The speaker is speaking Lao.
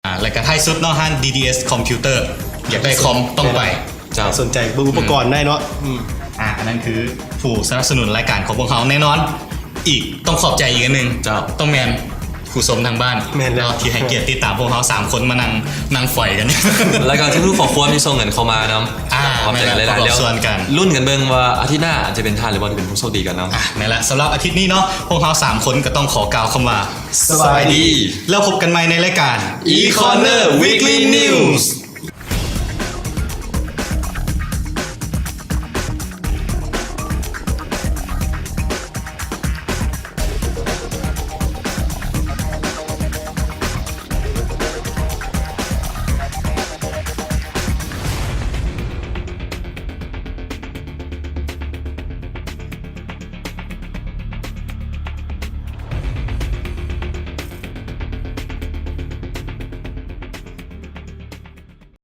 ອ່າ ແລະກະທ້າຍສຸດເນາະ ຮ້ານ ດີດີເອສ ຄອມພິວເຕີ ຢາກໄດ້ຄອມຕ້ອງໄປ ເຈົ້າ ສົນໃຈເບິ່ງອຸປະກອນໄດ້ເນາະ ອືມ ອ່າ ອັນນັ້ນຄືຜູ້ສະໜັບສະໜູນລາຍການຂອງພວກເຮົາແນ່ນອນ ອີກຕ້ອງຂອບໃຈອີກອັນໜຶ່ງ ເຈົ້າ ຕ້ອງແມ່ນຜູ້ຊົມທາງບ້ານ ແມ່ນແລ້ວ ທີ່ໃຫ້ກຽດຕິດຕາມພວກເຮົາສາມຄົນມານັ່ງ ນັ່ງຝອຍກັນ ແລ້ວກໍທຸກໆຄອບຄົວທີ່ສົ່ງເງິນເຂົ້າມານຳ ອ່າ ຂອບໃຈຫຼາຍໆ ແລ້ວລຸ້ນກັນເບິ່ງວ່າອາທິດໜ້າອາດຈະເປັນທ່ານ ຫຼືບໍ່ ທີ່ເປັນຜູ້ໂຊກດີກັນນຳ ອ່າ ແມ່ນລະ ສຳລັບອາທິດນີ້ເນາະ ພວກເຮົາສາມຄົນກໍຕ້ອງຂໍກ່າວຄຳວ່າ ສະບາຍດີ ແລ້ວພົບກັນໃໝ່ໃນລາຍການ E-Corner Weekly News